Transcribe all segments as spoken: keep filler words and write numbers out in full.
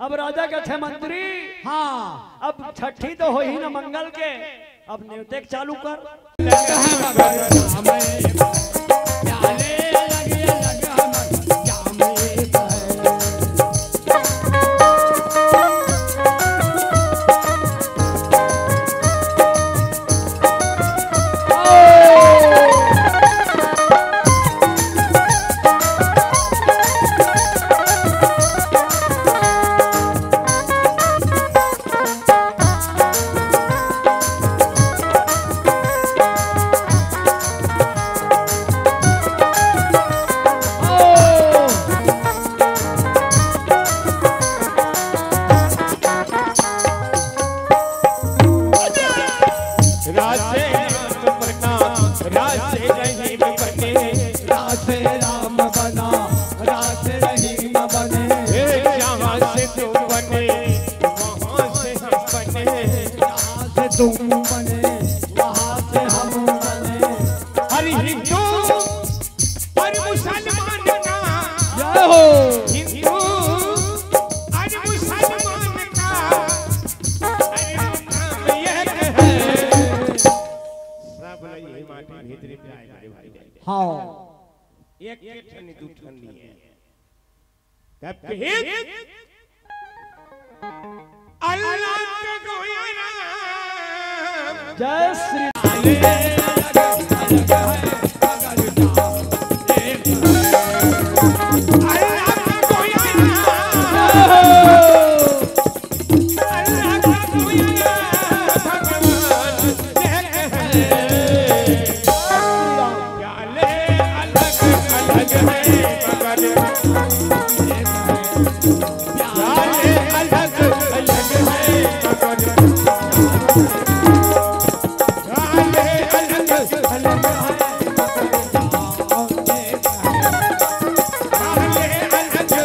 अब राजा कथे, "मंत्री, हाँ। अब छठी तो होही ना मंगल के, अब नेवते के चालू कर।" राधे राम बना, राधे राम बना, राधे रहीम बने। हे जहाँ से तुम बने, वहाँ से हम बने। जहाँ से तुम बने, वहाँ से हम बने। अरे हिंदू और मुसलमान ना, जय हो। हिंदू और मुसलमान का, अरे नाम ये है। सब लई माटी भीतरी में आए बड़े भाई। हाँ। एक, एक ठन नहीं, दू ठन नहीं है। तब कहे, अल्लाह का कोई नाम। जय श्री अल्लाह का कोई नाम। अल्लाह का कोई नाम। भगवान एक है। प्याले अलग अलग है मगर, प्याले अलग अलग है मगर, प्याले अलग अलग है मगर, प्याले अलग अलग है।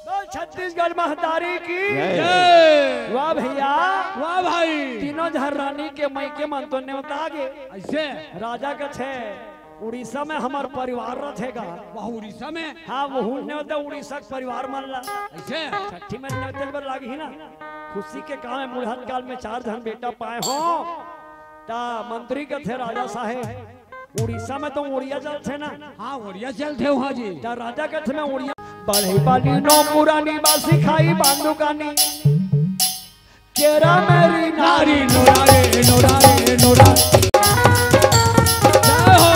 बोल छत्तीसगढ़ महतारी की जय। वाह भैया, वाह भाई। तीनों झन रानी के मइके मन तो नेवता गे। ऐसे? राजा कथे, "उड़ीसा में हमर परिवार रथेगा।" वाह, उड़ीसा में? हाँ, वहू नेवता उड़ीसा के परिवार मन ला। ऐसे? छठी में नेवते बर लागही ना। खुशी के काम है, बुढ़त काल में चार झन बेटा पाए हो। त मंत्री कथे, "राजा साहेब, उड़ीसा में तो ओड़िया चलथे ना?" हाँ, ओड़िया चलथे वहाँ जी। त राजा कथे, "मैं ओड़िया।" बड़े बाली नौ पुरानी बासी खाई बांधू कानी। केरा मेरी नारी नोरा रे, नोरा रे, नोरा। जय हो।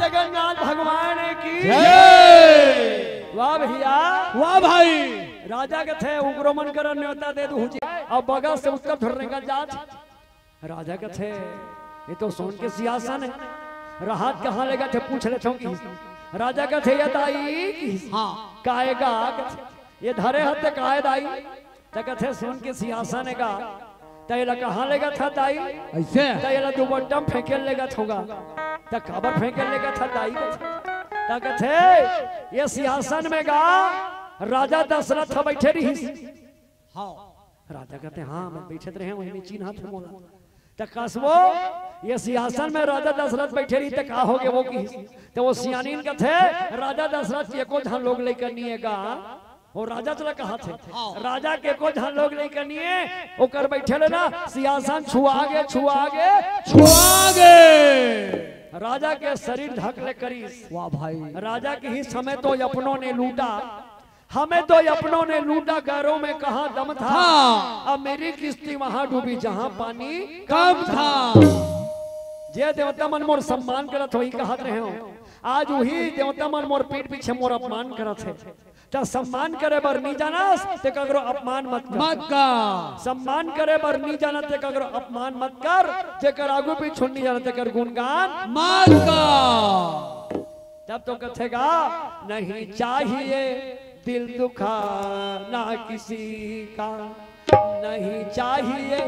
जगन्नाथ भगवान की जय। वाह भैया, वाह भाई। राजा कथे, "उग्रो मन कर न्योता दे दू जी।" अब बगल से उत्तर धुर्र निकल जात। राजा कथे, "ये तो सोन के सिंहासन है, रहत कहाँ ले गे थे, पूछ लेथों।" कि राजा कथे, "ये दाई।" कि हाँ। "काय गा?" कथे, "ये धरे हते काय दाई?" त कथे, "सोन के सिंहासन है गा।" "त एला कहाँ ले गे था दाई?" ऐसे? "त एला दुबट्टा में फेंके ले गे थों गा।" "त काबर फेंके ले गे था दाई?" त कथे, "ये सिंहासन में गा राजा दशरथ बैठे रहिस।" हाँ। राजा कथे, "हाँ, मैं बइठत रहेंव, वही में चिन्हात हे मोला।" त कस वो, "ये सिंहासन में राजा दशरथ बइठे रहिस, त का होगे वो?" किहिस। त वो सियानिन कथे, "राजा दशरथ के एको झन लोग लइका नइ हे गा।" वो राजा चला कहाथे, हाँ। "राजा के एको झन लोग लइका नइ हे, ओकर बइठे ले ना सिंहासन छुआ गे, छुआ गे, छुआ गे।" राजा के शरीर धक ले करिस। वाह भाई। राजा किहिस, "हमें तो अपनों ने लूटा, हमें तो अपनों ने लूटा, गैरों में कहाँ दम था। हाँ। अब मेरी किस्ती वहाँ डूबी, जहाँ पानी कम था।" जे देवता मन मोर सम्मान करत होही, कहत रहे हो, आज उही देवता मन मोर पीठ पीछे मोर अपमान करत हे। त सम्मान करे बर नी जानस, ते ककरो अपमान मत कर। मत कर। सम्मान करे बर नी जानस, ते ककरो अपमान मत कर। जेकर आगू पीछू नी जानस, तेकर गुणगान मत कर। तब तो कथेगा, नहीं चाहिए दिल दुखाना किसी का, नहीं चाहिए।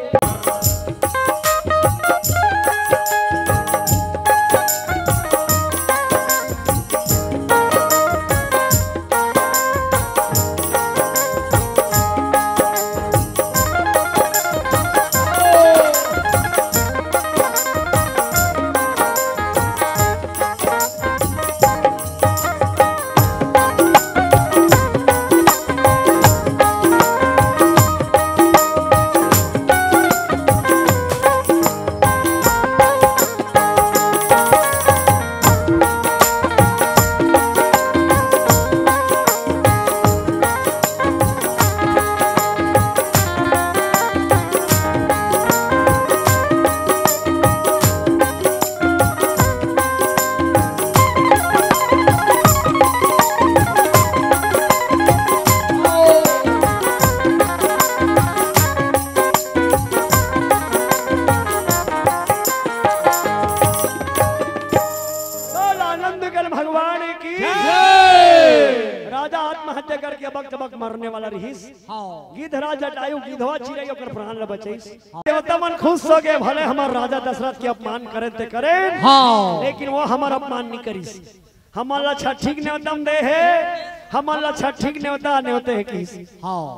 बोल आनंद कर भगवान की। जय। राजा आत्महत्या करके अबक तबक मरने वाला रहिस। हाँ। गिधराज जटायु गिधवा चिरई ओकर प्राण ल बचइस। हाँ। देवता मन खुश हो गए, भले हमर राजा दशरथ के अपमान करे ते करे, हाँ। लेकिन वो हमर अपमान नहीं करिस। हमन ला छठिक नेवता म दे हे, हमन ला छठिक नेवता नेवते हे किस। हाँ।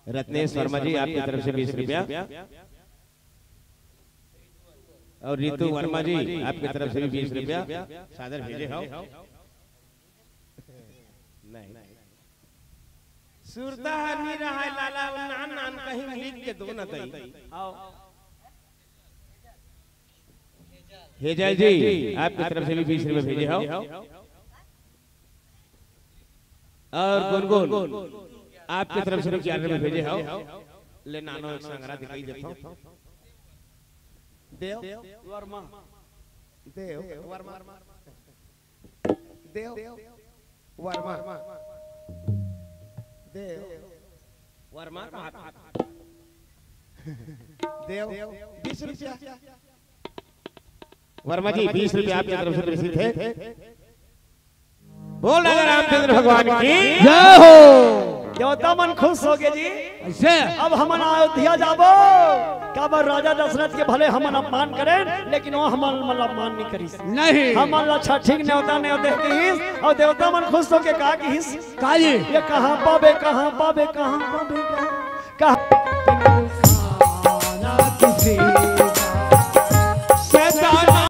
रत्नेश वर्मा जी, आपकी तरफ से बीस रुपया। और रितु वर्मा जी, आपकी तरफ से भी बीस रुपया। सादर भेजे हो। नहीं। सुरता हर नहीं रहा है लाला, नान नान कहीं लिख के दो ना दई। आओ। हेजल जी, आपकी तरफ से भी बीस रुपये भेजे हो। और गुनगुन, आपकी तरफ से भी चार रुपये भेजे हो। ले नानो एक संगरा दिखाई देता हूँ। देव वर्मा। देव वर्मा। देव वर्मा। देव वर्मा का हाथ। देव बीस रुपया। वर्मा जी, बीस रुपया आपकी तरफ से प्रेषित है। बोल राजा रामचंद्र भगवान की जय हो। देवता मन खुश हो गए जी। ऐसे? अब हमन अयोध्या जाबो। काबर राजा दशरथ के भले हमन अपमान करें, लेकिन वो हमन मन ला अपमान नहीं करिस। नहीं। हमन ला छठिक नेवता नेवते किहिस, और देवता मन खुश होके का किहिस? का जी? ये कहाँ पाबे, कहाँ पाबे, कहाँ पाबे, कहाँ? कहाँ? खाना किसी